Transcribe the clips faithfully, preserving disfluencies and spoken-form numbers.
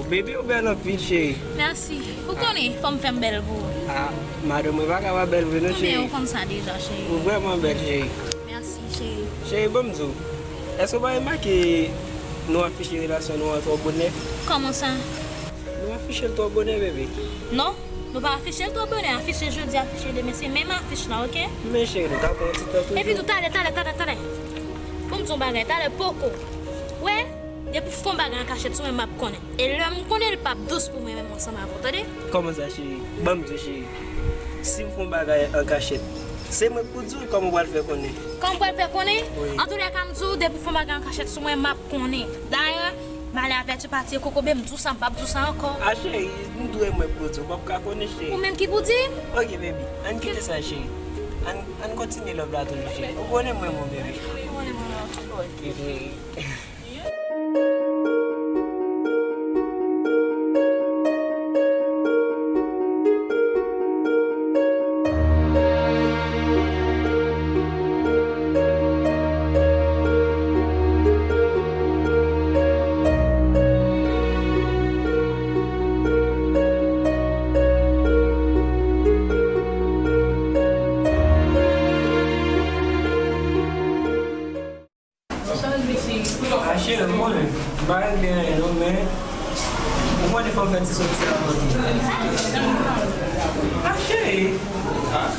Baby, ou bèl anpil, cheri. Mèsi. Ou konnen, fò m fè m bèl pou ou. Ah, madanm mwen pa ka pa bèl vre non, cheri. Ebyen, ou konn sa deja, cheri. Ou vrèman bèl, cheri. Mèsi, cheri. Cheri, ban m di w, èske w pa remake nou afiche relasyon nou an twò bonè? Kòman sa? Nou afiche l twò bonè, bebe. Non, nou pa afiche l twò bonè. Afiche jodi, afiche demen, se menm afich la, oke? Men cheri, nou ka pran yon ti tan toujou. Epi tou, talè, talè, talè, talè. Ban m di w yon bagay, talè poko. Wè, depi w fè yon bagay an kachèt sou mwen, m ap konnen. E lè m konnen, l p ap dous pou mwen menm ansanm avè w, tande? Kòman sa, cheri? Ban m di w, cheri. Si m fè yon bagay an kachèt, se mwen k pou di w, kòman w pral fè konnen? Kòman m pral fè konnen? Wi. Antoulèka, m di w, depi w fè yon bagay an kachèt sou mwen, m ap konnen. Dayè, malè avèti pati e kokobe, m di w sa, m p ap di w sa ankò. A, cheri, m di w e mwen k pou di w, w p ap ka konnen, cheri. Ou menm ki pou di? Oke, baby, ann kite sa, cheri. Ann, ann kontinye love la toujou, cheri. Ou konnen m renmen w, baby. Ou konnen m renmen w. Oke, cheri. A, cheri, m konnen m pa regle anyen non, men ou konnen fò m fè ti soti avan tou. A, cheri,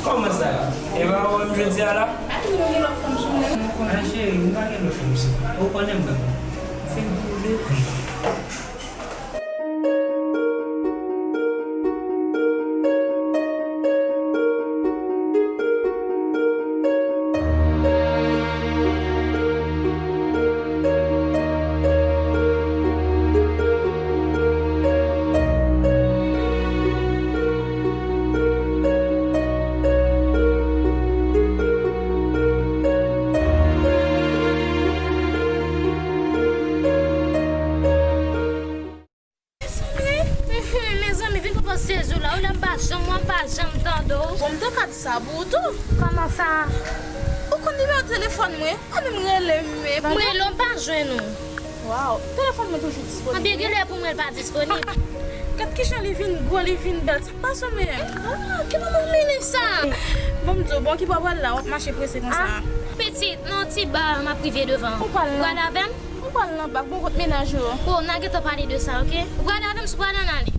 kòman sa? E pa wè m jodi a la? A, cheri, m pa gen lòt fanm, cheri. Ou konnen m renmen w. Se m pou de. Mezanmi, mezanmi, vin pran pòz sezi w la. Ou la m pa janm wè w, m pa janm tande w. Bon, m te ka di sa pou ou tou. Kòman sa? Ou konn nimewo telefòn mwen? Ou menm rele m, men. M rele w, m pa jwenn ou. Waw, telefòn mwen toujou disponib. Anbyen, genlè pou mwen l pa disponib. Gad kijan li vin gwo, li vin bèl. Sa k pase w menm? Ah, ki moman w mennen sa? Bon, m di w, bon, ki bò w pral la, w ap mache prese konsa? Ah, pitit, nan ti ba, m ap rive devan. Ou pral nan... Ou pral avè m? Ou pral nan bak, bon, kot mennaj ou? Oh, n a gentan pale de sa, oke? Ou pral avè m, si w pral, ann ale.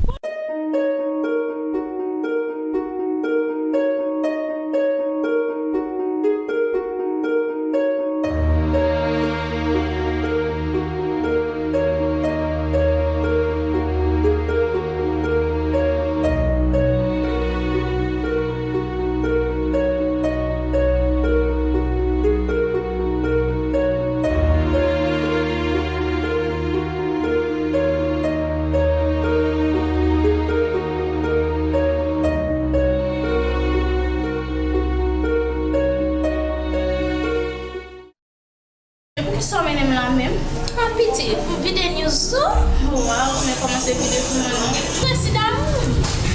E poukisa w mennen m la menm? Ah, pitit, m vide news tou. Waw, men kòmanse vide sou mwen non. Mwen resi damou.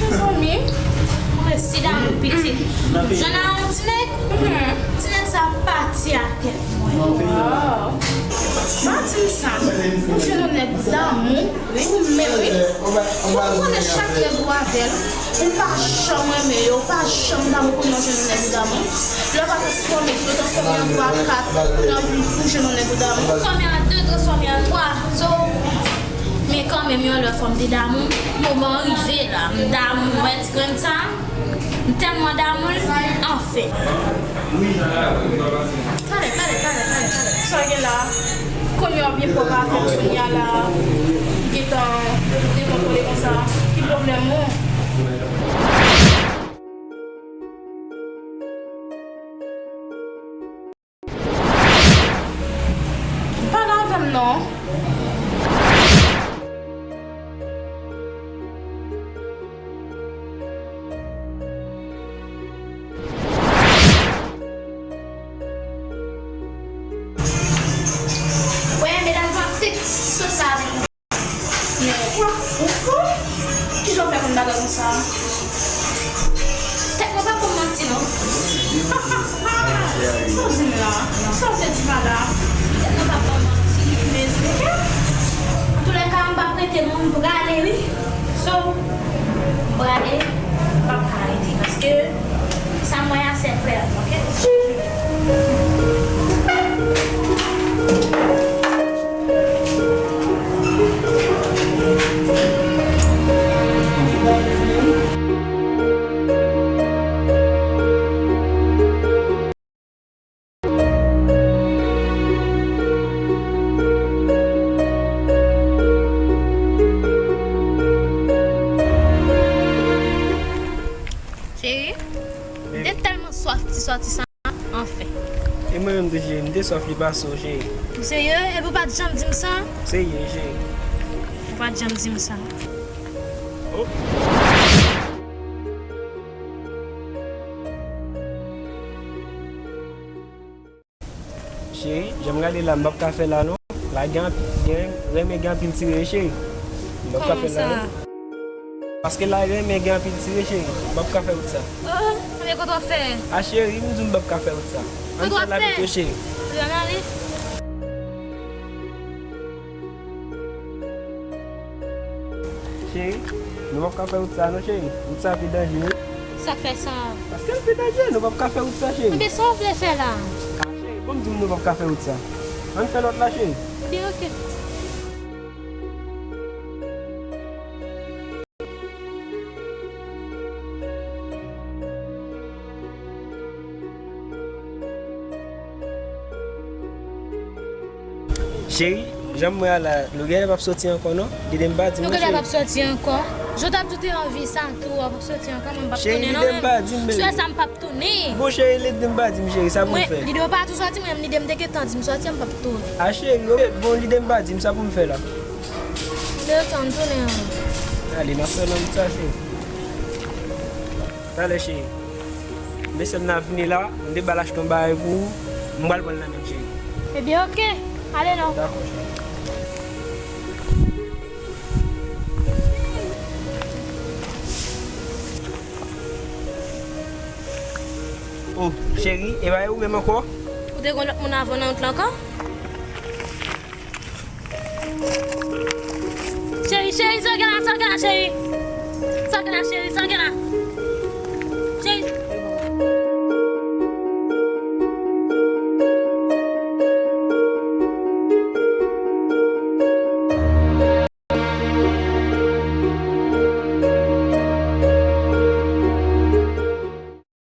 Mezanmi. Mwen resi damou, pitit. Jwenn a yon ti nèg. Ti nèg sa pati ak tèt mwen. Waw. Pa di m sa. Ou jwenn yon nèg damou. Ou menm, wi. Ou konnen chak nèg ou avè l, ou pa janm renmen yo, ou pa janm damou pou yon jwenn nèg ou damou. Lè w pa transfòme, si w transfòme an twa, kat, pou nan vin pou jwenn yon nèg ou damou. Transfòme an de, transfòme an twa. So, men kanmenm, yon lè fò m te damou, moman an rive la, m damou, wè ti grenn sa. M tèlman damou l, anfen. Talè, talè, talè, talè, talè. Sa w gen la? Kounye a w byen pwòp avè m, kounye a la, ou gentan dekontwole konsa. Ki pwoblèm ou? Pale avè m non. Wè, medam, pa fèk sot la avèk mwen. Men, ou, ou fou? Kijan w fè konn bagay konsa? Tèt mwen p ap ban m manti, non. Sa w di m la? Sa w vle di m la? Tèt mwen p ap ban m manti. Mezanmi. Antoulèka, m p ap Rete non, m prale wi. So, m prale, m p ap ka rete paske sa m wè a se klè, oke? Cheri, m te tèlman swaf ti sòti sa, anfen. E mwen menm tou, cheri, m te swaf li pase w, cheri. Ou serye? Epi ou pa t janm di m sa? M serye, cheri. Ou pa t janm di m sa. Oh. Cheri, jan m gade la, m p ap ka fè la non. La gen anpi-, gen, renmen gen anpil tire, cheri. M p ap ka fè la non. Kòman sa? Paske la renmen gen anpil tire, cheri. M p ap ka fè wout sa. Oh, oh, men kote w ap fè? A, cheri, m di w m p ap ka fè wout sa. Ann fè la pito, cheri. Ann ale. Cheri, nou p ap ka fè wout sa non, cheri. Wout sa pi danje wi. Sa k fè sa? Paske l pi danje, nou p ap ka fè wout sa, cheri. Ebyen, sa w vle fè la? A, cheri, bon, m di w nou p ap ka fè wout sa. Ann fè lòt la, cheri. Ebyen, oke. Cheri, jan m wè a la, Logèyè p ap soti ankò non. Lide m pa di m non, cheri. Logèyè p ap soti ankò. Jan w t ap di w te anvi sa tou, w p ap soti ankò, mwen m p ap tounen non. Cheri, lide m pa di m, bebe. Sou sa m p ap tounen. Bon, cheri, lide m pa di m, cheri, sa pou m fè? Mwen, lide w pa tou soti, mwen, lide m te gentan di m soti, m p ap tounen. A, cheri, ok, bon, lide m pa di m, sa pou m fè la? Lide w tann tounen an. Ale, m ap fè nan wout sa, cheri. Talè, cheri. Mesye m nan vini la, m te ba l achte yon bagay pou ou. M pral pran l nan men l, cheri. Ebyen, oke. Ale non. Dakò, cheri. Oh, cheri, e pa ou menm ankò? Ou te gen lòt moun avè w nan wout la ankò? Cheri, cheri, sa w gen la, sa w gen la, cheri? Sa w gen la, cheri, sa w gen la?